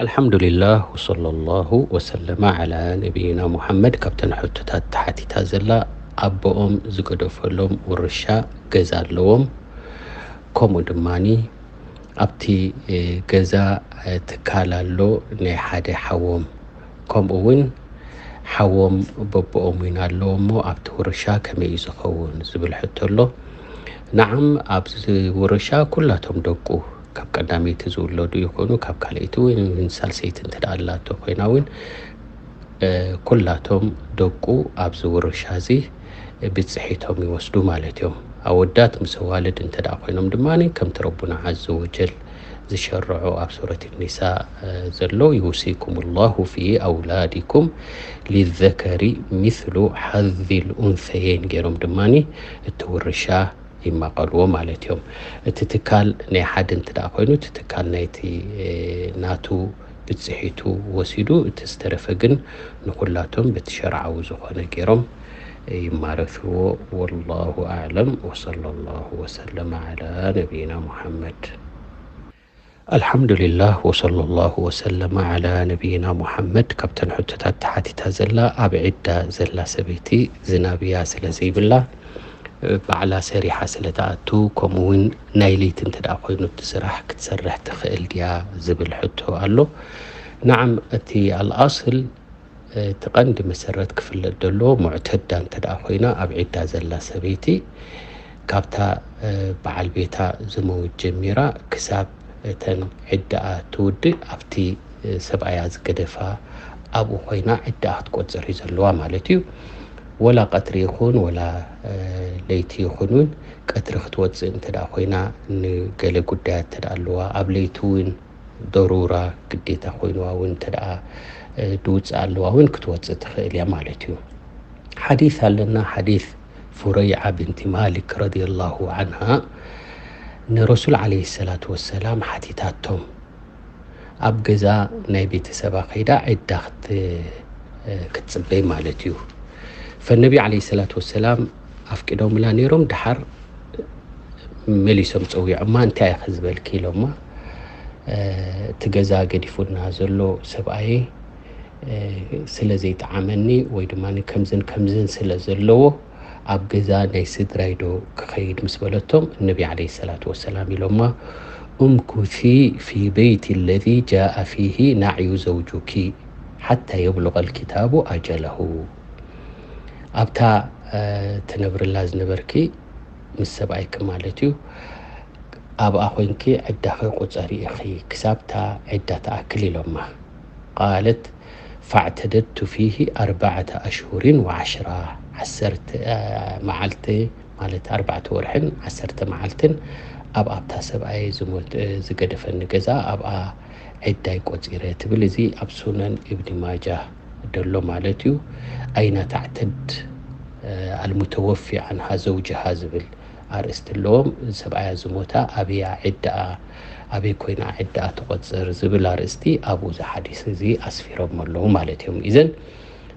ኣልሓምዱሊላህ ወሰለላሁ ወሰለመ ዓላ ነቢይና ሙሓመድ። ካብተን ሕቶታት ተሓቲታ ዘላ፣ ኣቦኦም ዝገደፈሎም ውርሻ ገዛ ኣለዎም። ከምኡ ድማኒ ኣብቲ ገዛ ትካል ኣሎ ናይ ሓደ ሓዎም፣ ከምኡ እውን ሓዎም በቦኦም እውን ኣለዎ እሞ ኣብቲ ውርሻ ከመይ እዩ ዝኸውን ዝብል ሕቶ ኣሎ። ንዓም ኣብዚ ውርሻ ኩላቶም ደቁ ካብ ቀዳመይቲ ዝውለዱ ይኹኑ ካብ ካልኣይቲ ወይ ሳልሰይቲ እንተ ደኣ ኣላቶ ኮይና እውን ኩላቶም ደቁ ኣብዚ ውርሻ እዚ ብፅሒቶም ይወስዱ ማለት እዮም። ኣወዳት ምስ ኣዋልድ እንተ ደኣ ኮይኖም ድማ ከምቲ ረቡና ዓዘ ወጀል ዝሸርዖ ኣብ ሱረት ኒሳ ዘሎ ዩሲኩም ላሁ ፊ ኣውላዲኩም ሊዘከሪ ሚስሉ ሓዚል ኡንሰየይን ገይሮም ድማ እቲ ውርሻ ይማቐልዎ ማለት እዮም። እቲ ትካል ናይ ሓደ እንተ ደኣ ኮይኑ እቲ ትካል ናይቲ ናቱ ብፅሒቱ ወሲዱ እቲ ዝተረፈ ግን ንኩላቶም በቲ ሸርዓዊ ዝኾነ ገይሮም ይማረስዎ። ወላሁ ኣዕለም ወሰለላሁ ወሰለመ ዓላ ነቢይና ሙሓመድ። ኣልሓምዱሊላህ ወሰለላሁ ወሰለመ ዓላ ነቢይና ሙሓመድ። ካብተን ሕቶታት ተሓቲታ ዘላ ኣብ ዒዳ ዘላ ሰበይቲ ዝናብያ ስለ ዘይብላ ባዕላ ሰሪሓ ስለ ትኣቱ ከምኡ እውን ናይ ለይቲ እንተ ደኣ ኮይኑ እቲ ስራሕ ክትሰርሕ ትኽእል ድያ ዝብል ሕቶ ኣሎ። ንዓም እቲ ኣልኣስል እቲ ቀንዲ መሰረት ክፍለጥ ዘለዎ ሙዕተዳ እንተ ደኣ ኮይና ኣብ ዒዳ ዘላ ሰበይቲ ካብታ በዓል ቤታ ዝመውት ጀሚራ ክሳብ እተን ዕዳኣ ትውድእ ኣብቲ ሰብኣያ ዝገደፋ ኣብኡ ኮይና ዕዳኣ ክትቆጽር እዩ ዘለዋ ማለት እዩ። ወላ ቀትሪ ይኹን ወላ ለይቲ ይኹን እውን ቀትሪ ክትወፅእ እንተ ደኣ ኮይና ንገለ ጉዳያት እንተ ደኣ ኣለዋ ኣብ ለይቲ እውን ደሩራ ግዴታ ኮይንዋ እውን እንተ ደኣ ድውፅእ ኣለዋ እውን ክትወፅእ ትኽእል እያ ማለት እዩ። ሓዲስ ኣለና ሓዲስ ፉረይዓ ብንቲ ማሊክ ረዲየላሁ ዓንሃ ንረሱል ዓለይሂ ሰላቱ ወሰላም ሓቲታቶም ኣብ ገዛ ናይ ቤተሰባ ከይዳ ዕዳ ክትፅበይ ማለት እዩ። ፈነቢ ዓለይሂ ሰላቱ ወሰላም ኣፍቂዶምላ ነይሮም ድሓር መሊሶም ፀዊዖማ እንታይ ኢኺ ዝበልኪ ኢሎማ እቲ ገዛ ገዲፉና ዘሎ ሰብኣየ ስለ ዘይጠዓመኒ ወይ ድማ ከምዝን ከምዝን ስለ ዘለዎ ኣብ ገዛ ናይ ስድራይ ዶ ክኸይድ ምስ በለቶም ነቢ ዓለይሂ ሰላቱ ወሰላም ኢሎማ እምኩሲ ፊ በይቲ ለዚ ጃአ ፊሂ ናዕዩ ዘውጁኪ ሓታ የብሉቀል ኪታቡ ኣጀለሁ። ኣብታ ትነብርላ ዝነበርኪ ምስ ሰብኣይኪ ማለት እዩ ኣብኣ ኮይንኪ ዕዳኺ ቁፀሪ ኢኺ ክሳብታ ዕዳ ትኣክል ኢሎማ። ቃለት ፈዕተደቱ ፊሂ ኣርባዕተ ኣሽሁሪን ወዓሽራ ዓሰርተ መዓልቲ ማለት ኣርባዕተ ወርሕን ዓሰርተ መዓልትን ኣብ ኣብታ ሰብኣይ ዝገደፈኒ ገዛ ኣብኣ ዕዳይ ቆፂረ ትብል። እዚ ኣብ ሱነን እብኒ ማጃ ደሎ ማለት እዩ። ኣይና ታዕተድ ኣልሙተወፊ ዓንሃ ዘውጅሃ ዝብል ኣርእስቲ ኣለዎም። ሰብኣያ ዝሞታ ኣበያ ዕዳኣ ኣበይ ኮይና ዕዳኣ ትቆፅር ዝብል ኣርእስቲ ኣብኡ እዚ ሓዲስ እዚ ኣስፊሮም ኣለዉ ማለት እዮም። ኢዘን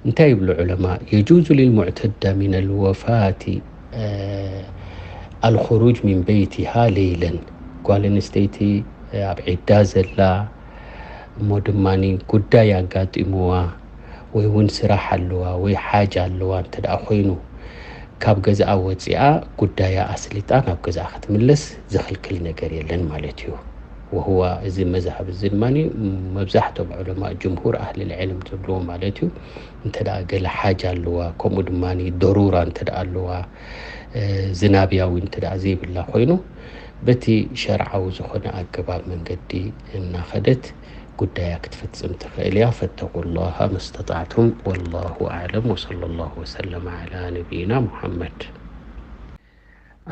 እንታይ ይብሉ ዑለማ? የጁዙ ሊልሙዕተዳ ሚን ኣልወፋቲ ኣልኹሩጅ ሚን በይቲሃ ሌይለን። ጓል ኣንስተይቲ ኣብ ዒዳ ዘላ እሞ ድማ ጉዳይ ኣጋጢምዋ ወይ እውን ስራሕ ኣለዋ ወይ ሓጅ ኣለዋ እንተ ደኣ ኮይኑ ካብ ገዛኣ ወፂኣ ጉዳያ ኣስሊጣ ናብ ገዛኣ ክትምለስ ዝኽልክል ነገር የለን ማለት እዩ። ወህዋ እዚ መዛህብ እዚ ድማ መብዛሕቶም ዑለማ ጅምሁር ኣህልል ዕልም ዝብልዎ ማለት እዩ። እንተ ደኣ ገለ ሓጅ ኣለዋ ከምኡ ድማ ደሩራ እንተ ደኣ ኣለዋ ዝናብያዊ እንተ ደኣ ዘይብላ ኮይኑ በቲ ሸርዓዊ ዝኾነ ኣገባብ መንገዲ እናኸደት ጉዳያ ክትፍጽም ትኽእል እያ። ፈተቁ ላሃ መስተጣዕቱም ወላሁ ኣዕለም ወሰለ ላሁ ወሰለም ዓላ ነቢይና ሙሓመድ።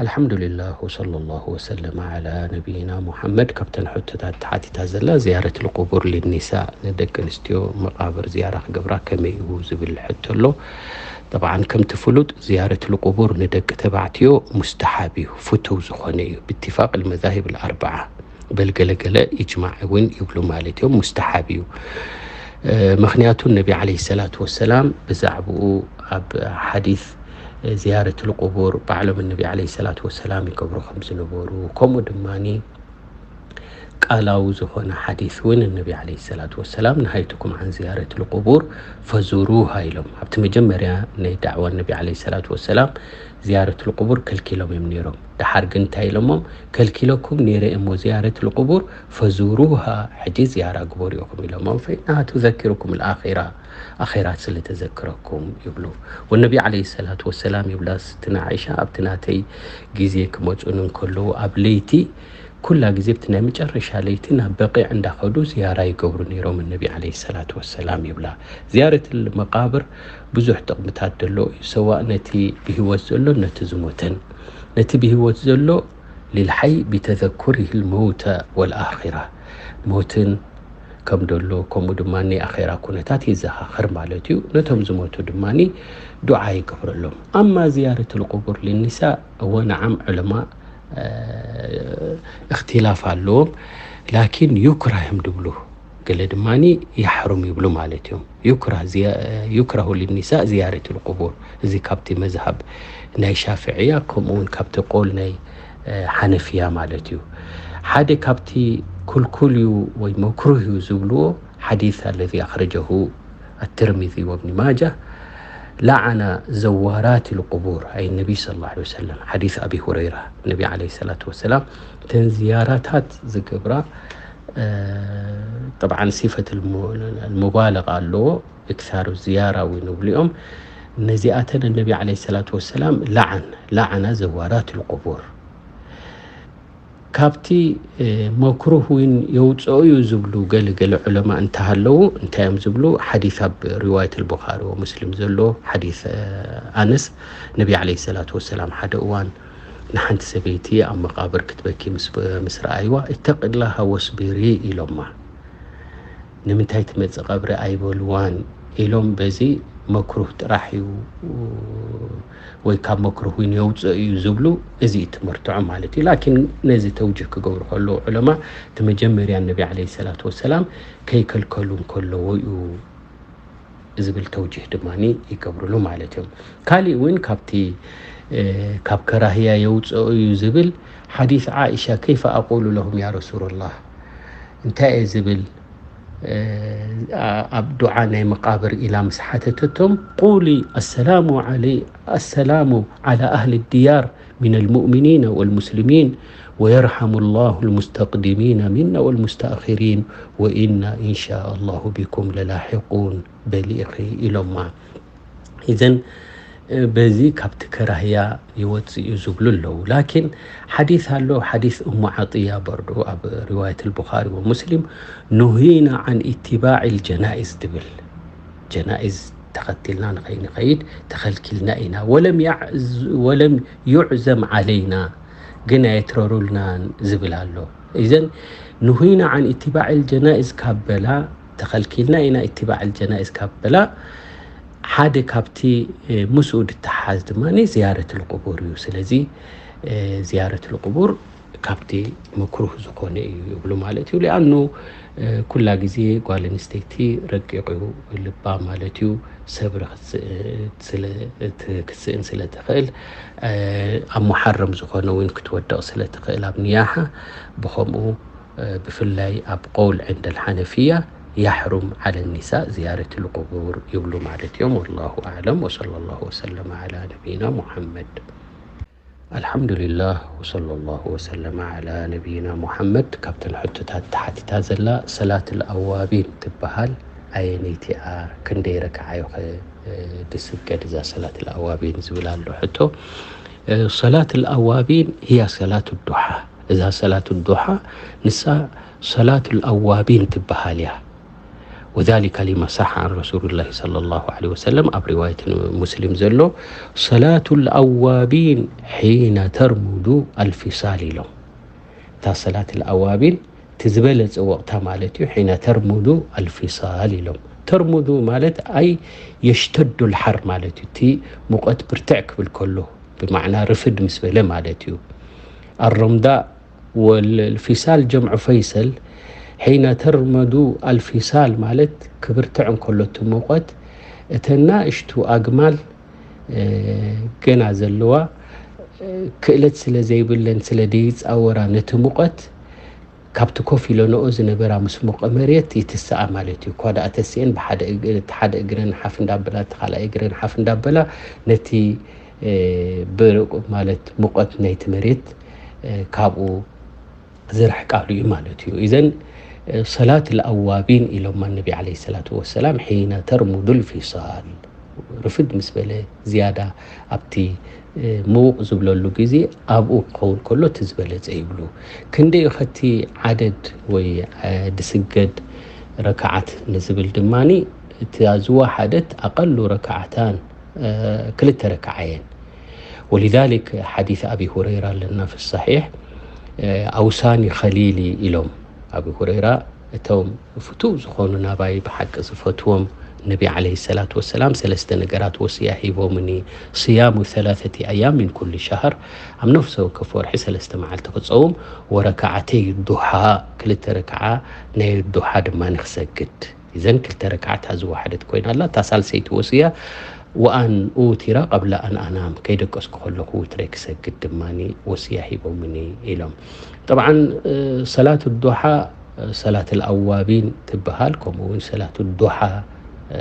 ኣልሓምዱሊላህ ወሰለ ላሁ ወሰለም ዓላ ነቢይና ሙሓመድ። ካብተን ሕቶታት ተሓቲታ ዘላ ዝያረት ልቁቡር ሊኒሳ ንደቂ ኣንስትዮ መቃብር ዝያራ ክገብራ ከመይ እዩ ዝብል ሕቶ ኣሎ። ጠብዓን ከምቲ ፍሉጥ ዝያረት ልቁቡር ንደቂ ተባዕትዮ ሙስተሓብ እዩ፣ ፍቱው ዝኾነ እዩ ብትፋቅ ልመዛሂብ ልኣርበዓ። በል ገለገለ ኢጅማዕ እውን ይብሉ ማለት እዮም። ሙስተሓብ እዩ። ምክንያቱ ነቢ ዓለይሂ ሰላቱ ወሰላም ብዛዕባኡ ኣብ ሓዲስ ዝያረት ልቁቡር ባዕሎም ነቢ ዓለይሂ ሰላቱ ወሰላም ይገብሩ ከም ዝነበሩ ከምኡ ድማ ቃላዊ ዝኾነ ሓዲስ እውን እነቢ ዓለይሂ ሰላቱ ወሰላም፣ "ነሃይቱኩም ዓን ዝያረት ልቁቡር ፈዙሩሃ" ኢሎም። ኣብቲ መጀመርያ ናይ ዳዕዋ እነቢ ዓለይሂ ሰላቱ ወሰላም ዝያረት ልቁቡር ከልኪሎም እዮም ነይሮም። ደሓር ግን እንታይ ኢሎሞም? "ከልኪለኩም ነይረ እሞ ዝያረት ልቁቡር፣ ፈዙሩሃ፣ ሕጂ ዝያራ ግበሩ ኢኹም" ኢሎሞም። "ፈኢናሃ ቱዘኪሩኩም ልኣኺራ፣ ኣኺራ ስለ ተዘክረኩም" ይብሉ። ወነቢ ዓለይሂ ሰላቱ ወሰላም ይብላ ስትና ዓይሻ፣ ኣብቲ ናተይ ግዜ ክመጹን እንከለዉ ኣብ ለይቲ ኩላ ግዜ ኣብቲ ናይ መጨረሻ ለይቲ ናብ በቂዕ እንዳኸዱ ዝያራ ይገብሩ ነይሮም እነቢ ዓለይሂ ሰላቱ ወሰላም ይብላ። ዝያረትል መቃብር ብዙሕ ጥቕምታት ደሎ እዩ፣ ሰዋእ ነቲ ብህይወት ዘሎን ነቲ ዝሞተን። ነቲ ብህይወት ዘሎ ሊልሓይ ቢተዘኩሪሂል መውተ ወልኣኺራ፣ ሞትን ከም ደሎ፣ ከምኡ ድማ ናይ ኣኼራ ኩነታት ይዘኻኸር ማለት እዩ። ነቶም ዝሞቱ ድማ ዱዓ ይገብረሎም። ኣማ ዝያረት ልቁቡር ልኒሳ፣ እወ ነዓም፣ ዑለማ እኽትላፍ ኣለዎም። ላኪን ዩክራህ እዮም ድብሉ፣ ገለ ድማ ያሕሩም ይብሉ ማለት እዮም። ዩክራህ ዝያ-፣ ዩክራሁ ልኒሳ ዝያረት ልቁቡር። እዚ ካብቲ መዝሃብ ናይ ሻፍዕያ፣ ከምኡ እውን ካብቲ ቆል ናይ እ፣ ሓነፍያ ማለት እዩ። ሓደ ካብቲ ክልኩል እዩ ወይ መክሩህ እዩ ዝብልዎ ሓዲስ ኣለዚ ኣኽረጀሁ ኣትርሚዚ ወብኒ ማጃ፣ ለዓና ዘዋራት ልቁቡር፣ ኣይ ነቢ ሰለላሁ ዐለይሂ ወሰለም፣ ሓዲስ ኣቢ ሁረይራ፣ ነቢ ዐለይሂ ሰላቱ ወሰላም እተን ዝያራታት ዝገብራ፣ እ፣ ጠብዓን ሲፈት ልሙ-፣ ልሙባለቃ ኣለዎ፣ እክሳሩ ዝያራ እውን ይብሉ እዮም። ነዚኣተን ነቢ ዐለይሂ ሰላቱ ወሰላም ለዓን፣ ለዓና ዘዋራት ልቁቡር። ካብቲ፣ እ፣ መክሩህ እውን የውፅኦ እዩ ዝብሉ ገለ ገለ ዑለማ እንተሃለዉ፣ እንታይ እዮም ዝብሉ? ሓዲስ ኣብ ሪዋየት ኣልቡኻሪ ወሙስሊም ዘሎ ሓዲስ፣ እ፣ ኣነስ፣ ነቢ ዐለይሂ ሰላቱ ወሰላም ሓደ እዋን ንሓንቲ ሰበይቲ ኣብ መቃብር ክትበኪ ምስ፣ ምስ ረኣይዋ፣ "እተቂላሃ ወስቢሪ" ኢሎማ። "ንምንታይ ትመጽእ ቀብሪ?" ኣይበልዋን ኢሎም፣ በዚ መክሩህ ጥራሕ እዩ ወይ ካብ መክሩህ እውን የውፅእ እዩ ዝብሉ፣ እዚ እዩ ትምህርትዖም ማለት እዩ። ላኪን ነዚ ተውጅህ ክገብሩ ከለዉ ዑለማ፣ እቲ መጀመርያ ነቢ ዐለይሂ ሰላቱ ወሰላም ከይከልከሉ እንከለዎ እዩ ዝብል ተውጅህ ድማ ይገብርሉ ማለት እዮም። ካሊእ እውን ካብቲ፣ እ፣ ካብ ከራህያ የውፅኦ እዩ ዝብል ሓዲስ ዓኢሻ፣ "ከይፈ ኣቁሉ ለሁም ያ ረሱላላህ?" እንታይ እየ ዝብል? እ፣ ኣብ ዱዓ ናይ መቃብር ኢላ ምስ ሓተተቶም፣ "ቁሊ ኣሰላሙ ዓለይ-፣ ኣሰላሙ ዓላ ኣህሊ ድያር ሚነል ሙእሚኒነ ወልሙስሊሚን ወየርሐሙ ላሁ ልሙስተቅዲሚነ ሚና ወልሙስተኣኺሪን ወኢና ኢንሻ ኣላሁ ቢኩም ለላሒቁን" በሊ ኢኺ ኢሎማ። ኢዘን፣ እ፣ በዚ ካብቲ ከራህያ ይወፅእ እዩ ዝብሉ ኣለዉ። ላኪን ሓዲስ ኣሎ፣ ሓዲስ እሙ ዓጥያ በርዶ ኣብ ሪዋየት ኣልቡኻሪ ወሙስሊም፣ "ኑሂና ዓን ኢትባዕ ልጀናኢዝ" ትብል። ጀናኢዝ ተኸቲልና ንኸይንኸይድ ተኸልኪልና ኢና። "ወለም ያዕዝ-፣ ወለም ዩዕዘም ዓለይና" ግን ኣየትረሩልናን ዝብል ኣሎ። ኢዘን ኑሂና ዓን ኢትባዕ ልጀናኢዝ ካብ በላ፣ ተኸልኪልና ኢና ኢትባዕ ልጀናኢዝ ካብ በላ፣ ሓደ ካብቲ፣ እ፣ ምስኡ ድተሓዝ ድማ ዝያረት ልቁቡር እዩ። ስለዚ፣ እ፣ ዝያረት ልቁቡር ካብቲ መክሩህ ዝኾነ እዩ ይብሉ ማለት እዩ። ሊኣኑ፣ እ፣ ኩላ ግዜ ጓል ኣንስተይቲ ረቂቕ እዩ ልባ ማለት እዩ። ሰብሪ ክትስ-፣ ስለ-፣ እት-፣ ክትስእን ስለ ትኽእል፣ እ፣ ኣብ ሙሓረም ዝኾነ እውን ክትወድቕ ስለ ትኽእል ኣብ ንያሓ፣ ብኸምኡ፣ እ፣ ብፍላይ ኣብ ቆውል ዕንደል ሓነፍያ፣ ያሕሩም ዓለ ኒሳእ ዝያረት ልቁቡር ይብሉ ማለት እዮም። ወላሁ ኣዕለም፣ ወሰለላሁ ወሰለመ ዓላ ነቢይና ሙሐመድ። ኣልሓምዱሊላህ፣ ወሰለላሁ ወሰለመ ዓላ ነቢይና ሙሐመድ። ካብተን ሕቶታት ተሓቲታ ዘላ ሰላትል ኣዋቢን ትበሃል ኣየነይቲ እያ? ክንደይ ረክዓ እዩ ኸ፣ እ፣ ድስገድ እዛ ሰላትል ኣዋቢን ዝብል ኣሎ ሕቶ። እ፣ ሰላትል ኣዋቢን ህያ ሰላቱ ዱሓ። እዛ ሰላቱ ዱሓ ንሳ ሰላትል ኣዋቢን ትበሃል እያ። وذلك لما صح عن رسول الله صلى الله عليه وسلم، ኣብ ሪዋየት ሙስሊም ዘሎ፣ "ሰላቱ ልኣዋቢን ሒነ ተርሙዱ ኣልፊሳል" ኢሎም። እታ ሰላት ልኣዋቢን እቲ ዝበለጸ ወቕታ ማለት እዩ፣ ሒነ ተርሙዱ ኣልፊሳል ኢሎም። ተርሙዱ ማለት ኣይ የሽተዱ ልሓር ማለት እዩ፣ እቲ ሙቐት ብርትዕ ክብል ከሎ፣ ብማዕና ርፍድ ምስ በለ ማለት እዩ። ኣሮምዳ ወልፊሳል ጀምዑ ፈይሰል፣ ሒነ ተርመዱ ኣልፊሳል ማለት ክብርትዕ እንከሎ እቲ ሙቐት፣ እተን ናእሽቱ ኣግማል፣ እ፣ ገና ዘለዋ፣ እ፣ ክእለት ስለ ዘይብለን ስለ ደይጻወራ ነቲ ሙቐት፣ ካብቲ ኮፍ ኢለንኦ ዝነበራ ምስ ሞቐ መሬት ይትስኣ ማለት እዩ። እኳ ደኣ ተሲኤን ብሓደ እግ-፣ እቲ ሓደ እግረን ሓፍ እንዳበላ፣ እቲ ካልኣይ እግረን ሓፍ እንዳበላ፣ ነቲ፣ እ፣ ብርቕ ማለት ሙቐት ናይቲ መሬት፣ እ፣ ካብኡ ዝርሕቃሉ እዩ ማለት እዩ። ኢዘን፣ እ፣ ሰላት ኣልኣዋቢን ኢሎማ ነቢ ዓለይሂ ሰላቱ ወሰላም፣ ሒነ ተርሙዱል ፊሳል፣ ርፍድ ምስ በለ ዝያዳ ኣብቲ፣ እ፣ ምውቕ ዝብለሉ ግዜ ኣብኡ ክኸውን ከሎ እቲ ዝበለጸ ይብሉ። ክንደይ ኸቲ ዓደድ ወይ፣ እ፣ ድስገድ ረክዓት ንዝብል ድማኒ፣ እታ ዝወሓደት ኣቐሉ ረክዓታን፣ እ፣ ክልተ ረክዓ እየን። ወሊዛሊክ ሓዲስ ኣቢ ሁረይራ ኣለና ፊ ሰሒሕ፣ እ፣ ኣውሳኒ ኸሊሊ ኢሎም ኣቢ ሁረይራ፣ እቶም ፍቱው ዝኾኑ ናባይ ብሓቂ ዝፈትዎም ነቢ ዓለይሂ ሰላቱ ወሰላም ሰለስተ ነገራት ወስያ ሂቦምኒ። ስያሙ ሰላሰቲ ኣያም ሚን ኩሊ ሸህር፣ ኣብ ነፍሲ ወከፍ ወርሒ ሰለስተ መዓልቲ ክጸውም፣ ወረክዓተይ ዱሓ፣ ክልተ ረክዓ ናይ ዱሓ ድማ ንክሰግድ። እዘን ክልተ ረክዓት ዝወሓደት ኮይና ኣላ። እታ ሳልሰይቲ ወስያ፣ ወኣን ኡቲራ ቀብለ ኣን ኣናም፣ ከይደቀስኩ ከለኹ ውትረይ ክሰግድ ድማ ወስያ ሂቦምኒ ኢሎም። ጠብዓን፣ እ፣ ሰላት ዱሓ፣ እ፣ ሰላት ኣልኣዋቢን ትበሃል፣ ከምኡ እውን ሰላት ዱሓ፣ እ፣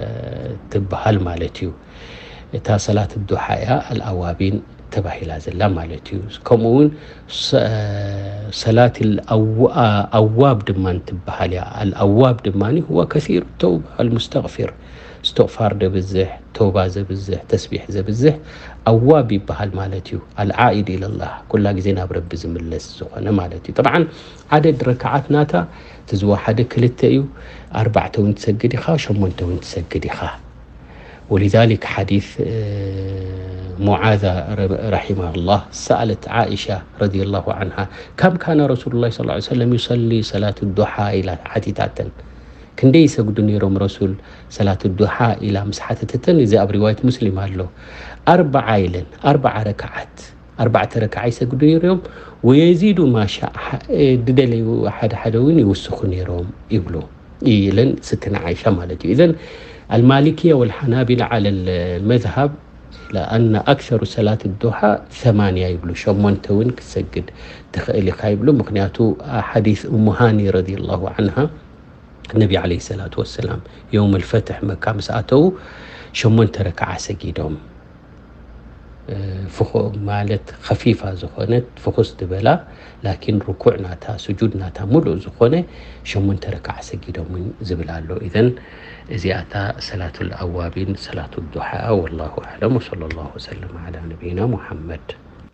ትበሃል ማለት እዩ። እታ ሰላት ዱሓ እያ ኣልኣዋቢን ተባሂላ ዘላ ማለት እዩ። ከምኡ እውን ሰ-፣ ሰላት ኣልኣዋ-፣ ኣዋብ ድማ ትበሃል እያ። ኣልኣዋብ ድማ ሁወ ከሲሩ ተውባ ኣልሙስተግፊር፣ እስትቕፋር ዘብዝሕ፣ ተውባ ዘብዝሕ፣ ተስቢሕ ዘብዝሕ ኣዋብ ይበሃል ማለት እዩ። ኣልዓኢድ ኢለላህ፣ ኩላ ግዜ ናብ ረቢ ዝምለስ ዝኾነ ማለት እዩ። ጠብዓን ዓደድ ረክዓት ናታ፣ እቲ ዝወሓደ ክልተ እዩ፣ ኣርባዕተ እውን ትሰግድ ኢኻ፣ ሸሞንተ እውን ትሰግድ ኢኻ። ولذلك ሓዲስ፣ እ፣ ሙዓዛ ረ-፣ ረሒማሃላህ ሰኣለት ዓኢሻ ረዲየላሁ ዓንሃ፣ ከም ካነ ረሱሉላህ ሰለላሁ ዐለይሂ ወሰለም ዩሰሊ ሰላት ዱሓ ኢላ ሓቲታተን። ክንደይ ይሰግዱ ነይሮም ረሱል ሰላት ዱሓ ኢላ ምስ ሓተተተን፣ እዚ ኣብ ሪዋየት ሙስሊም ኣሎ። ኣርባዓ ኢለን፣ ኣርባዓ ረክዓት፣ ኣርባዕተ ረክዓ ይሰግዱ ነይሮም። ወየዚዱ ማሻ፣ እ፣ ዝደለዩ ሓደ ሓደ እውን ይውስኹ ነይሮም ይብሉ፣ ኢለን ስትነ ዓይሻ ማለት እዩ። ኢዘን ኣልማሊክያ ወልሓናቢላ ዓለል መዝሃብ ለኣነ ኣክሰሩ ሰላት ዱሓ ሰማንያ ይብሉ፣ ሸሞንተ እውን ክትሰግድ ትኽእል ኢኻ ይብሉ። ምኽንያቱ ሓዲስ እሙ ሃኒ ረዲየላሁ ዓንሃ፣ ነቢ ዓለይሂ ሰላቱ ወሰላም የውመል ፈትሕ መካ ምስ ኣተዉ ሸሞንተ ረክዓ ሰጊዶም። እ፣ ፍኹ-፣ ማለት ኸፊፋ ዝኾነት ፍኹስ ዝበላ፣ ላኪን ርኩዕ ናታ፣ ስጁድ ናታ ሙሉእ ዝኾነ ሸሞንተ ረክዓ ሰጊዶም እውን ዝብል ኣሎ። ኢዘን እዚኣታ ሰላቱል ኣዋቢን ሰላቱ ዱሓ። ወላሁ ኣዕለም ወሰለላሁ ወሰለም ዓላ ነቢይና ሙሓመድ።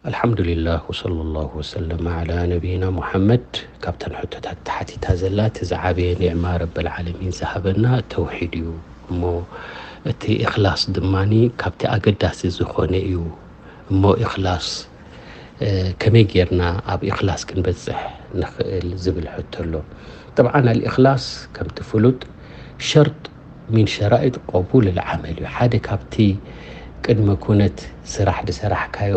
ኣልሓምዱሊላህ ወሰለላሁ ወሰለም ዓላ ነቢይና ሙሓመድ። ካብተን ሕቶታት ተሓቲታ ዘላ፣ እቲ ዝዓበየ ኒዕማ ረበል ዓለሚን ዝሃበና ተውሒድ እዩ። እሞ እቲ ኢኽላስ ድማኒ ካብቲ ኣገዳሲ ዝኾነ እዩ። እሞ ኢኽላስ፣ እ፣ ከመይ ጌርና ኣብ ኢኽላስ ክንበጽሕ ንኽእል ዝብል ሕቶ ኣሎ። ጠብዓን ኣልኢኽላስ ከምቲ ፍሉጥ ሸርጥ ሚን ሸራኢጥ ቀቡል ልዓመል እዩ። ሓደ ካብቲ ቅድመ ኩነት ስራሕ ዝሰራሕካዮ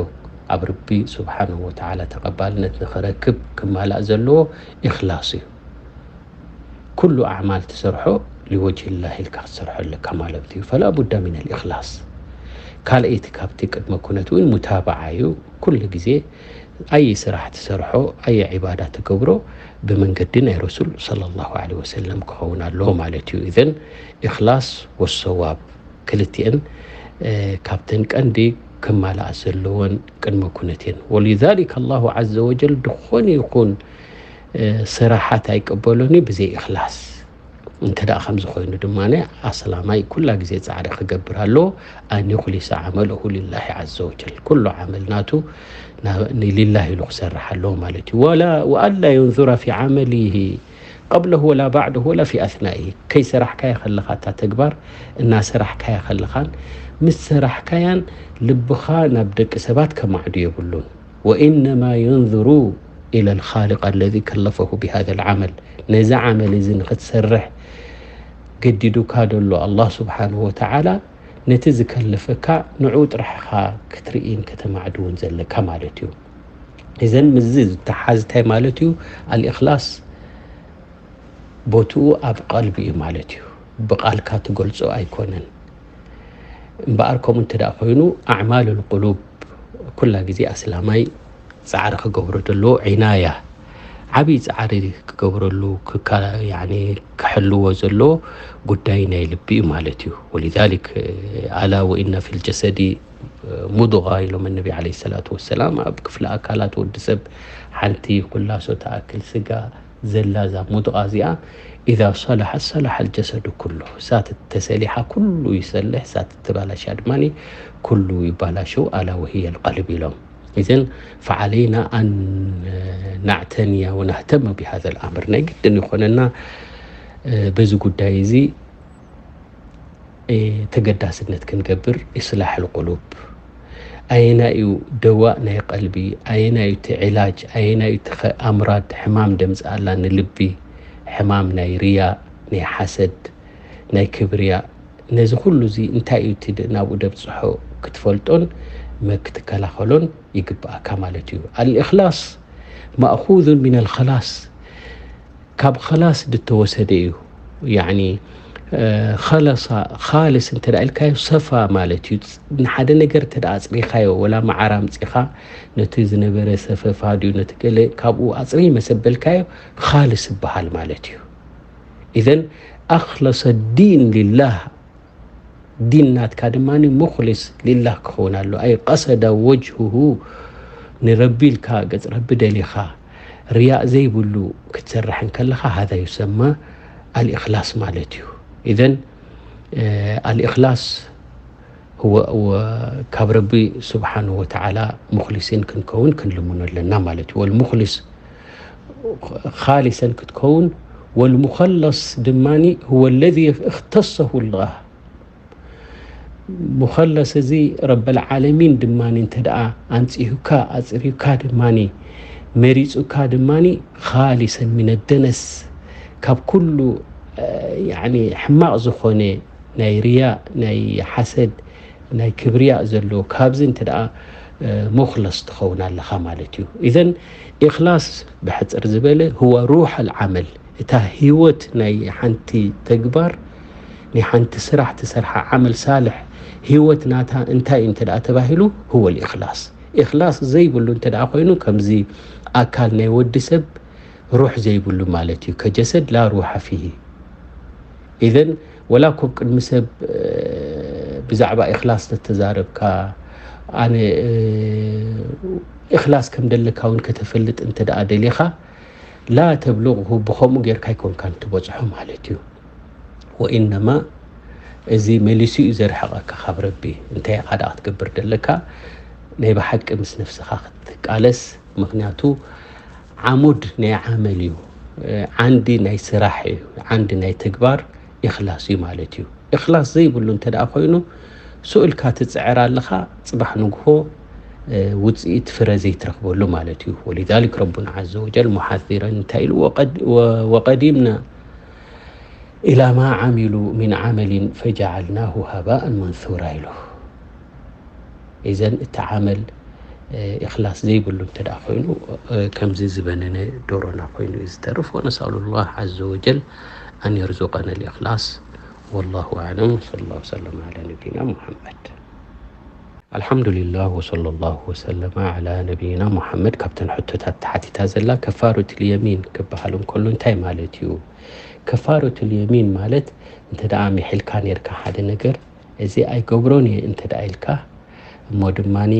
ኣብ ረቢ ስብሓንሁ ወተዓላ ተቐባልነት ንኽረክብ ክማላእ ዘለዎ ኢኽላስ እዩ። ኩሉ ኣዕማል ትሰርሖ ሊወጅሂላህ ኢልካ ክትሰርሖ ኣለካ ማለት እዩ። ፈላ ቡዳ ሚነል ኢኽላስ። ካልኣይቲ ካብቲ ቅድመ ኩነት እውን ሙታባዓ እዩ። ኩሉ ግዜ ኣየ ስራሕ ትሰርሖ፣ ኣየ ዒባዳ ትገብሮ፣ ብመንገዲ ናይ ረሱል ሰለላሁ ዐለይሂ ወሰለም ክኸውን ኣለዎ ማለት እዩ። ኢዘን ኢኽላስ ወሰዋብ ክልቲኤን፣ እ፣ ካብተን ቀንዲ ክማልኣ ዘለወን ቅድመ ኩነት እየን። ወሊዛሊክ ኣላሁ ዐዘ ወጀል ዝኾነ ይኹን፣ እ፣ ስራሓት ኣይቀበሎን እዩ ብዘይ ኢኽላስ። እንተ ደኣ ከምዚ ኮይኑ ድማ ኣስላማይ ኩላ ግዜ ጻዕሪ ክገብር ኣለዎ፣ ኣን ዩኽሊሰ ዓመለሁ ሊላሂ ዐዘ ወጀል። ኩሉ ዓመል ናቱ ናብ፣ ንሊላሂ ኢሉ ክሰርሕ ኣለዎ ማለት እዩ። ወላ፣ ወኣላ የንዙረ ፊ ዓመሊሂ ቀብለሁ ወላ ባዕደሁ ወላ ፊ ኣስናኢሂ። ከይሰራሕካያ ከለኻ እታ ተግባር፣ እናሰራሕካያ ከለኻን ምስ ሰራሕካያን ልብኻ ናብ ደቂ ሰባት ከማዕዱ የብሉን። ወኢነማ የንዙሩ ኢለል ኻሊቅ ኣለዚ ከለፈሁ ቢሃዘል ዓመል። ነዚ ዓመል እዚ ንኽትሰርሕ ገዲዱካ ደሎ ኣላህ ስብሓንሁ ወተዓላ፣ ነቲ ዝከለፈካ ንዑ ጥራሕ ኢኻ ክትርእይን ከተማዕድውን ዘለካ ማለት እዩ። እዘን ምስዚ ዝተሓዝ እንታይ ማለት እዩ? ኣልእኽላስ ቦትኡ ኣብ ቀልቢ እዩ ማለት እዩ። ብቓልካ ትገልጾ ኣይኮነን። እምበኣር ከምኡ እንተ ደኣ ኮይኑ፣ ኣዕማሉል ቁሉብ ኩላ ግዜ ኣስላማይ ጻዕሪ ክገብሮ ዘለዎ ዒናያ፣ ዓብዪ ፃዕሪ ክገብረሉ ክካ-፣ ያኒ ክሕልዎ ዘለዎ ጉዳይ ናይ ልቢ እዩ ማለት እዩ። ወሊዛሊክ ኣላ ወኢነ ፊል ጀሰዲ ሙድጋ ኢሎም ነቢ ዓለይሂ ሰላቱ ወሰላም። ኣብ ክፍሊ ኣካላት ወዲ ሰብ ሓንቲ ኩላሶ ትኣክል ስጋ ዘላ እዛ ሙድጋ እዚኣ ኢዛ ሰላሐት ሰላሐ ልጀሰዱ ኩሉ። እሳ ተሰሊሓ ኩሉ ይሰልሕ፣ እሳ ተባላሻ ድማ ኩሉ ይባላሸው። ኣላ ወህየ ልቀልብ ኢሎም። إذن فعلينا أن نعتني ونهتم بهذا الأمر። ናይ ግድን ይኾነና በዚ ጉዳይ እዚ ተገዳስነት ክንገብር። إصلاح القلوب ኣየናይ እዩ ደዋእ ናይ ቀልቢ፣ ኣየናይ እዩ እቲ ዕላጅ፣ ኣየናይ እዩ እቲ ኸ-፣ ኣምራድ ሕማም ደምፅኣላ ንልቢ፣ ሕማም ናይ ርያ፣ ናይ ሓሰድ፣ ናይ ክብርያ፣ ነዚ ኩሉ እዚ እንታይ እዩ እቲ ድ-፣ ናብኡ ደብፅሖ ክትፈልጦን መ-፣ ክትከላኸሎን ይግብኣካ ማለት እዩ። الإخلاص مأخوذ من الخلاص، ካብ ኸላስ ዝተወሰደ እዩ። ያኒ፣ እ፣ ኸለሳ፣ ኻልስ እንተ ደኣ ኢልካዮ ሰፋ ማለት እዩ። ንሓደ ነገር እንተ ደኣ ኣጽሪኻዮ፣ ወላ መዓር ኣምጺኻ፣ ነቲ ዝነበረ ሰፈፋ ድዩ፣ ነቲ ገለ ካብኡ ኣጽሪ መሰበልካዮ፣ ኻልስ ይበሃል ማለት እዩ። إذن أخلص الدين لله، ዲን ናትካ ድማ ሙኽሊስ ሊላህ ክኸውን ኣሎ። ኣይ ቀሰደ ወጅሁሁ፣ ንረቢ ኢልካ፣ ገጽ ረቢ ደሊኻ፣ ርያእ ዘይብሉ ክትሰርሕ እንከለኻ፣ ሃዛ ዩሰማ ኣልእኽላስ ማለት እዩ። ኢዘን፣ እ፣ ኣልእኽላስ ህወ-፣ ወ-፣ ካብ ረቢ ስብሓንሁ ወተዓላ ሙኽሊሲን ክንከውን ክንልምኖ ኣለና ማለት እዩ። ወልሙኽሊስ ኻሊሰን ክትከውን፣ ወልሙኸለስ ድማ ሁወ ለዚ እኽተሰሁ ላህ። ሙኸለስ እዚ ረበል ዓለሚን ድማ እንተ ደኣ ኣንጺሁካ፣ ኣጽሪዩካ ድማ፣ መሪጹካ ድማ፣ ኻሊሰን ሚነ ደነስ፣ ካብ ኩሉ፣ እ፣ ያዕኒ ሕማቕ ዝኾነ ናይ ርያ፣ ናይ ሓሰድ፣ ናይ ክብርያ ዘሎ፣ ካብዚ እንተ ደኣ፣ እ፣ ሙኽለስ ትኸውን ኣለኻ ማለት እዩ። ኢዘን ኢኽላስ ብሕጽር ዝበለ ህወ ሩሕ ኣልዓመል፣ እታ ህይወት ናይ ሓንቲ ተግባር፣ ናይ ሓንቲ ስራሕ ትሰርሓ ዓመል ሳልሕ ህይወት ናታ እንታይ እዩ እንተ ደኣ ተባሂሉ፣ ህወ ልኢኽላስ። ኢኽላስ ዘይብሉ እንተ ደኣ ኮይኑ፣ ከምዚ ኣካል ናይ ወዲ ሰብ ሩሕ ዘይብሉ ማለት እዩ። ከጀሰድ ላ ሩሓ ፊሂ። ኢዘን ወላ ኮብ ቅድሚ ሰብ፣ እ፣ ብዛዕባ ኢኽላስ ተተዛረብካ፣ ኣነ፣ እ፣ ኢኽላስ ከም ደለካ እውን ከተፈልጥ እንተ ደኣ ደሊኻ፣ ላ ተብሉغሁ፣ ብኸምኡ ጌርካ ኣይኮንካን ትበጽሖ ማለት እዩ። ወኢነማ እዚ መሊሱ እዩ ዘርሕቐካ ካብ ረቢ። እንታይ ኢኻ ደኣ ክትገብር ደለካ? ናይ ብሓቂ ምስ ነፍስኻ ክትቃለስ። ምኽንያቱ ዓሙድ ናይ ዓመል እዩ፣ ዓንዲ ናይ ስራሕ እዩ፣ ዓንዲ ናይ ተግባር ኢኽላስ እዩ ማለት እዩ። ኢኽላስ ዘይብሉ እንተ ደኣ ኮይኑ፣ ስኡልካ ትጽዕር ኣለኻ፣ ጽባሕ ንግሆ፣ እ፣ ውጽኢት ፍረ ዘይትረኽበሉ ማለት እዩ። ወሊዛሊክ ረቡና ዐዘ ወጀል ሙሓዚረን እንታይ ኢሉ? ወቀድ-፣ ወ-፣ ወቀዲምና ኢላ ማ ዓሚሉ ሚን ዓመሊን ፈጀዓልናሁ ሃባኣን መንሱራ ኢሉ። ኢዘን እቲ ዓመል፣ እ፣ ኢኽላስ ዘይብሉ እንተ ደኣ ኮይኑ፣ እ፣ ከምዚ ዝበነነ ዶሮና ኮይኑ እዩ ዝተርፍ። ወነስኣሉ ላህ ዐዘ ወጀል ኣን የርዙቀና ልኢኽላስ። ወላሁ ኣዕለም። ወሰለ ላሁ ወሰለም ዓላ ነቢና ሙሐመድ። ኣልሓምዱሊላህ ወሰለ ላሁ ወሰለመ ዓላ ነቢይና ሙሐመድ። ካብተን ሕቶታት ተሓቲታ ዘላ ከፋረቱል የሚን ክበሃል እንከሎ እንታይ ማለት እዩ? ከፋረቱል የሚን ማለት እንተ ደኣ ሚሒልካ ኔርካ ሓደ ነገር፣ እዚ ኣይገብሮን እየ እንተ ደኣ ኢልካ፣ እሞ ድማኒ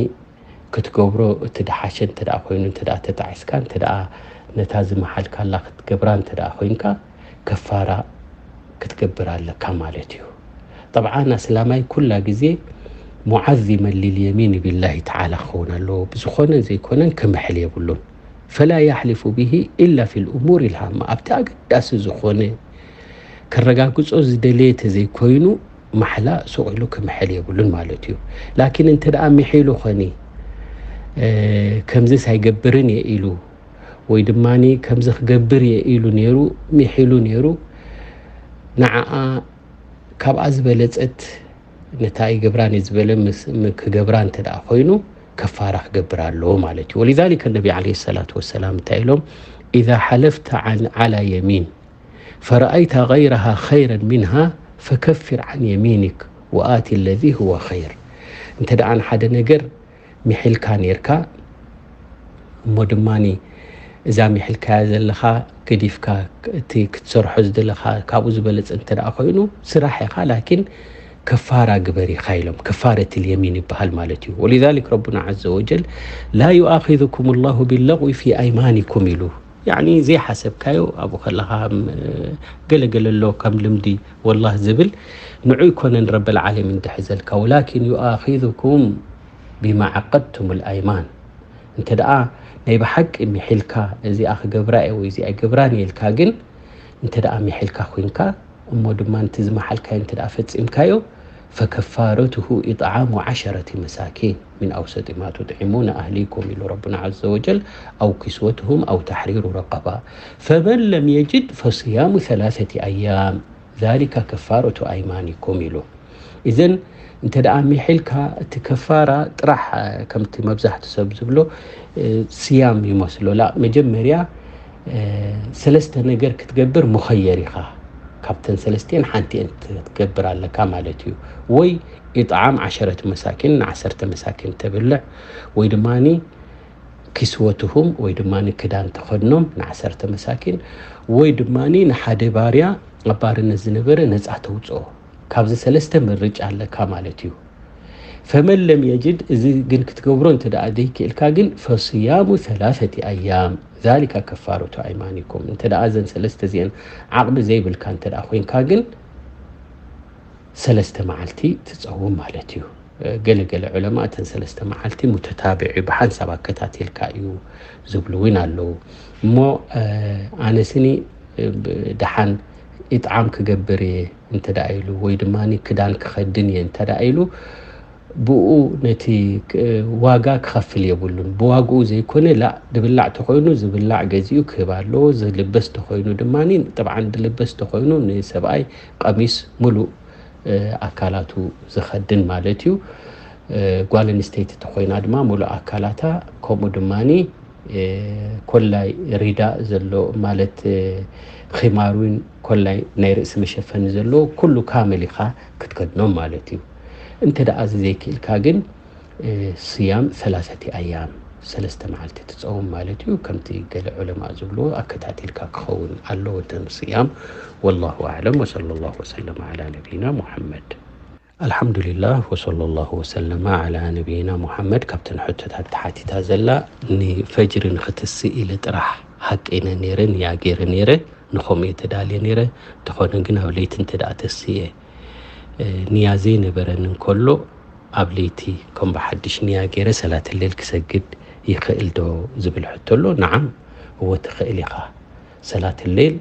ክትገብሮ እቲ ደሓሸ እንተ ደኣ ኮይኑ፣ እንተ ደኣ ተጣዒስካ፣ እንተ ደኣ ነታ ዝመሓልካላ ክትገብራ እንተ ደኣ ኮይንካ፣ ከፋራ ክትገብር ኣለካ ማለት እዩ። ጠብዓን ኣስላማይ ኩላ ግዜ ሙዓዚመን ሊልየሚን ቢላሂ ተዓላ ክኸውን ኣለዎ። ብዝኾነ ዘይኮነን ክምሕል የብሉን። ፈላ ያሕሊፉ ቢሂ ኢላ ፊል እሙር ኢልሃማ፣ ኣብቲ ኣገዳሲ ዝኾነ ከረጋግጾ ዝደለየ ተዘይኮይኑ ማሕላ ሱቕ ኢሉ ክምሕል የብሉን ማለት እዩ። ላኪን እንተ ደኣ ምሒሉ ኾኒ፣ እ፣ ከምዚስ ኣይገብርን እየ ኢሉ፣ ወይ ድማኒ ከምዚ ክገብር እየ ኢሉ ነይሩ፣ ምሒሉ ነይሩ፣ ንዓኣ ካብኣ ዝበለጸት ነታ ኣይገብራን እየ ዝበለ ምስ-፣ ም-፣ ክገብራ እንተ ደኣ ኮይኑ፣ ከፋራ ክገብር ኣለዎ ማለት እዩ። ወሊዛሊከ ነቢ ዓለይሂ ሰላቱ ወሰላም እንታይ ኢሎም? "ኢዛ ሓለፍተ ዓን-፣ ዓላ የሚን ፈረኣይታ ገይረሃ ኸይረን ሚንሃ ፈከፊር ዓን የሚኒክ ወኣቲ ለዚ ሁወ ኸይር።" እንተ ደኣ ንሓደ ነገር ምሒልካ ኔርካ፣ እሞ ድማኒ እዛ ሚሒልካያ ዘለኻ ገዲፍካ እቲ ክትሰርሖ ዝደለኻ ካብኡ ዝበለጸ እንተ ደኣ ኮይኑ ስራሕ ኢኻ፣ ላኪን ከፋራ ግበር ኢኻ ኢሎም። ከፋረት ልየሚን ይበሃል ማለት እዩ። ወሊዛሊክ ረቡና ዐዘ ወጀል ላ ዩኣኺዙኩም ላሁ ቢለغዊ ፊ ኣይማኒኩም ኢሉ። ያኒ ዘይሓሰብካዮ ኣብኡ ከለኻ ም-፣ ገለገለ ኣሎ ከም ልምዲ ወላህ ዝብል ንዑ ይኮነን ረበል ዓለሚን ድሕዘልካ፣ ወላኪን ዩኣኺዙኩም ቢማ ዓቀድቱም ልኣይማን። እንተ ደኣ ናይ ብሓቂ ሚሒልካ እዚኣ ክገብራ እየ ወይ እዚኣ ይገብራን እየ ኢልካ ግን እንተ ደኣ ሚሒልካ ኮይንካ እሞ ድማ ነቲ ዝመሓልካዮ እንተ ደኣ ፈጺምካዮ ፈከፋረቱሁ ኢጥዓሙ ዓሸረቲ መሳኪን ሚን ኣውሰጢ ማ ቱጥዒሙነ ኣህሊኩም ኢሉ ረቡና ዐዘ ወጀል፣ ኣው ኪስወትሁም ኣው ተሕሪሩ ረቀባ ፈመን ለም የጅድ ፈስያሙ ሰላሰቲ ኣያም ዛሊካ ከፋረቱ ኣይማኒኩም ኢሉ። እዘን እንተ ደኣ ሚሒልካ እቲ ከፋራ ጥራሕ ከምቲ መብዛሕቱ ሰብ ዝብሎ ስያም ይመስሎ። ላ መጀመርያ ሰለስተ ነገር ክትገብር ሙኸየር ኢኻ። ካብተን ሰለስቲአን ሓንቲአን ክትገብር ኣለካ ማለት እዩ። ወይ ኢጥዓም ዓሸረት መሳኪን ንዓሰርተ መሳኪን ተብልዕ ወይ ድማ ኪስወትሁም ወይ ድማ ክዳን ተኸድኖም ንዓሰርተ መሳኪን ወይ ድማ ንሓደ ባርያ ኣብ ባርነት ዝነበረ ነፃ ተውፅኦ። ካብዚ ሰለስተ ምርጫ ኣለካ ማለት እዩ። ፈመን ለም የጅድ፣ እዚ ግን ክትገብሮ እንተ ደኣ ዘይክእልካ ግን ፈስያሙ ሰላሰቲ ኣያም ዛሊካ ከፋረቱ ኣይማኒኩም። እንተ ደኣ እዘን ሰለስተ እዚአን ዓቕሚ ዘይብልካ እንተ ደኣ ኮይንካ ግን ሰለስተ መዓልቲ ትጸውም ማለት እዩ። ገለገለ ዑለማ እተን ሰለስተ መዓልቲ ሙተታብዕ እዩ፣ ብሓንሳብ ኣከታቲልካ እዩ ዝብሉ እውን ኣለዉ። እሞ ኣነስኒ ደሓን ኢጥዓም ክገብር እየ እንተ ደኣ ኢሉ ወይ ድማ ክዳን ክኸድን እየ እንተ ደኣ ኢሉ ብኡ ነቲ ዋጋ ክኸፍል የብሉን። ብዋግኡ ዘይኮነ ላ ድብላዕ ተኾይኑ ዝብላዕ ገዚኡ ክህብ ኣለዎ። ዝልበስ ተኾይኑ ድማ፣ ጠብዓን ድልበስ ተኾይኑ ንሰብኣይ ቀሚስ ሙሉእ ኣካላቱ ዝኸድን ማለት እዩ። ጓል ኣንስተይቲ ተኾይና ድማ ሙሉእ ኣካላታ ከምኡ ድማ ኮላይ ሪዳ ዘሎ ማለት ኺማር እውን ኮላይ ናይ ርእሲ መሸፈኒ ዘለዎ ኩሉ ካምል ኢኻ ክትከድኖም ማለት እዩ። እንተ ደኣ እዚ ዘይክእልካ ግን ስያም ሰላሰቲ ኣያም ሰለስተ መዓልቲ ትጸውም ማለት እዩ። ከምቲ ገለ ዑለማ ዝብልዎ ኣከታቲልካ ክኸውን ኣለዎ እተን ስያም። ወላሁ ኣዕለም ወሰለ ላሁ ወሰለም ዓላ ነቢይና ሙሐመድ። ኣልሓምዱሊላህ ወሰለ ላሁ ወሰለመ ዓላ ነቢይና ሙሐመድ። ካብተን ሕቶታት ተሓቲታ ዘላ ንፈጅሪ ንክትስእ ኢለ ጥራሕ ሓቂነ ነይረ፣ ንያ ገይረ ነይረ፣ ንኸምኡ እየ ተዳልየ ነይረ። እንተኾነ ግን ኣብ ለይቲ እንተ ደኣ ተስየ ንያ ዘይነበረኒ እንከሎ ኣብ ለይቲ ከም ብሓድሽ ንያ ገይረ ሰላት ሌል ክሰግድ ይኽእል ዶ ዝብል ሕቶ ኣሎ። ነዓም እወ ትኽእል ኢኻ። ሰላት ሌል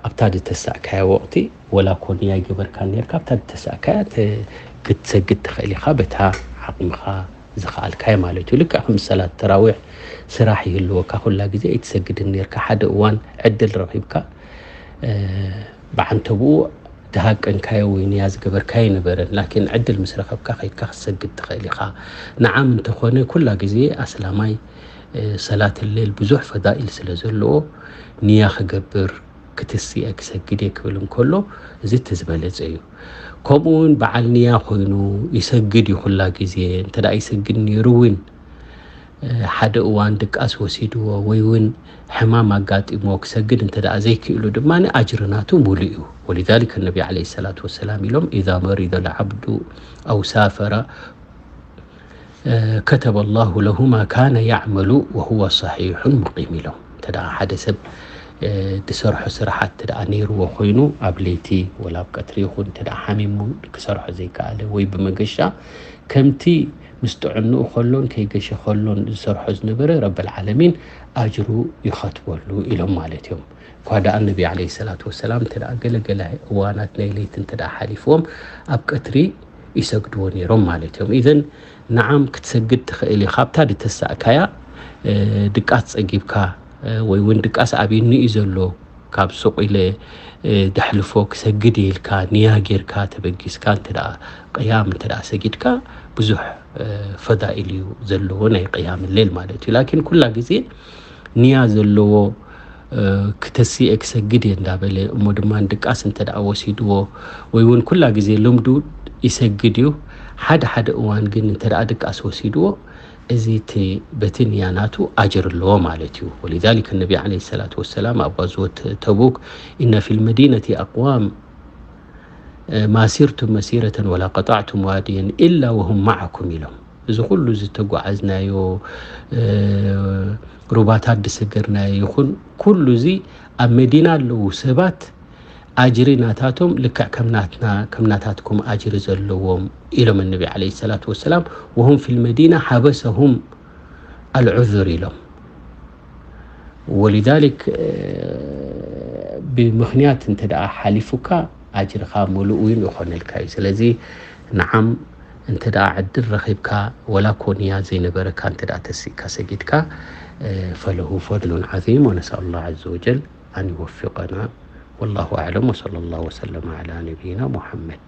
ኣብታ ዝተሳእካያ ወቕቲ ወላ እኮ ንያ ኣይገበርካን ነርካ ኣብታ ዝተሳእካያ ተ-፣ ክትሰግድ ትኽእል ኢኻ በታ ዓቕምኻ ዝኸኣልካዮ ማለት እዩ። ልክዕ ከም ሰላት ተራዊሕ ስራሕ ይህልወካ ኩላ ግዜ ኣይትሰግድን ነርካ። ሓደ እዋን ዕድል ረኺብካ ብዓንተብኡ ድሃቀንካዮ ወይ ንያ ዝገበርካዮ ኣይነበረን፣ ላኪን ዕድል ምስ ረኸብካ ከይድካ ክትሰግድ ትኽእል ኢኻ። ንዓም እንተኾነ ኩላ ግዜ ኣስላማይ ሰላት ሌል ብዙሕ ፈዳኢል ስለ ዘለዎ ንያ ክገብር ክትስእ እየ ክሰግድ እየ ክብል እንከሎ እዚ እቲ ዝበለጸ እዩ። ከምኡ እውን በዓል ንያ ኮይኑ ይሰግድ እዩ ኩላ ግዜ እንተ ደኣ ይሰግድ ነይሩ እውን ሓደ እዋን ድቃስ ወሲድዎ ወይ እውን ሕማም ኣጋጢሞ ክሰግድ እንተ ደኣ ዘይክእሉ ድማ ኣጅሪ ናቱ ሙሉእ እዩ። ወሊዛሊከ ነቢ ዓለይሂ ሰላቱ ወሰላም ኢሎም ኢዛ መሪደ ልዓብዱ ኣው ሳፈረ ከተበ ላሁ ለሁ ማ ካነ ያዕመሉ ወሁወ ሰሒሑን ሙቂም ኢሎም። እንተ ደኣ ሓደ ሰብ ዝሰርሖ ስራሓት እንተ ደኣ ነይርዎ ኮይኑ ኣብ ለይቲ ወላ ኣብ ቀትሪ ይኹን እንተ ደኣ ሓሚሙ ክሰርሖ ዘይከኣለ ወይ ብመገሻ ከምቲ ምስ ጥዕንኡ ከሎን ከይገሸ ከሎን ዝሰርሖ ዝነበረ ረበል ዓለሚን ኣጅሩ ይኸትበሉ ኢሎም ማለት እዮም። እኳ ደኣ ነቢ ዓለይሂ ሰላቱ ወሰላም እንተ ደኣ ገለገለ እዋናት ናይ ለይቲ እንተ ደኣ ሓሊፍዎም ኣብ ቀትሪ ይሰግድዎ ነይሮም ማለት እዮም። ኢዘን ንዓም ክትሰግድ ትኽእል ኢኻ። ኣብታ ድተሳእካያ ድቃስ ጸጊብካ ወይ እውን ድቃስ ኣብዩኒ እዩ ዘሎ ካብ ሱቕ ኢለ ደሕልፎ ክሰግድ ኢልካ ንያ ጌርካ ተበጊስካ እንተ ደኣ ቅያም እንተ ደኣ ሰጊድካ ብዙሕ ፈዳኢል እዩ ዘለዎ ናይ ቅያም ሌል ማለት እዩ። ላኪን ኩላ ግዜ ንያ ዘለዎ ክተስእ እየ ክሰግድ እየ እንዳበለ እሞ ድማ ድቃስ እንተ ደኣ ወሲድዎ ወይ እውን ኩላ ግዜ ልምዱ ይሰግድ እዩ። ሓደ ሓደ እዋን ግን እንተ ደኣ ድቃስ ወሲድዎ እዚ እቲ በቲ ንያ ናቱ ኣጅር ኣለዎ ማለት እዩ። ولذلك النبي عليه الصلاة والسلام ኣብ غزوة تبوك إن في المدينة أقوام ما سرتم مسيرة ولا قطعتم واديا إلا وهم معكم ኢሎም። እዚ ኩሉ ዝተጓዓዝናዮ ሩባታት ዝሰገርናዮ ይኹን ኩሉ እዚ ኣብ መዲና ኣለዉ ሰባት ኣጅሪ ናታቶም ልክዕ ከም ናትና ከም ናታትኩም ኣጅሪ ዘለዎም ኢሎም ነቢ عليه الصلاة والسلام وهم في المدينة حبسهم العذر ኢሎም ولذلك ብምኽንያት እንተ ደኣ ሓሊፉካ ኣጅርኻ ምሉእ እውን ይኾነልካ እዩ። ስለዚ ንዓም እንተ ደኣ ዕድል ረኺብካ ወላ ኮንያ ዘይነበረካ እንተ ደኣ ተሲእካ ሰጊድካ ፈለሁ ፈድሉን ዓዚም ወነስኣል ላህ ዓዘ ወጀል ኣን ይወፊቀና። ወላሁ ኣዕለም ወሰለ ላሁ ወሰለመ ዓላ ነቢይና ሙሐመድ።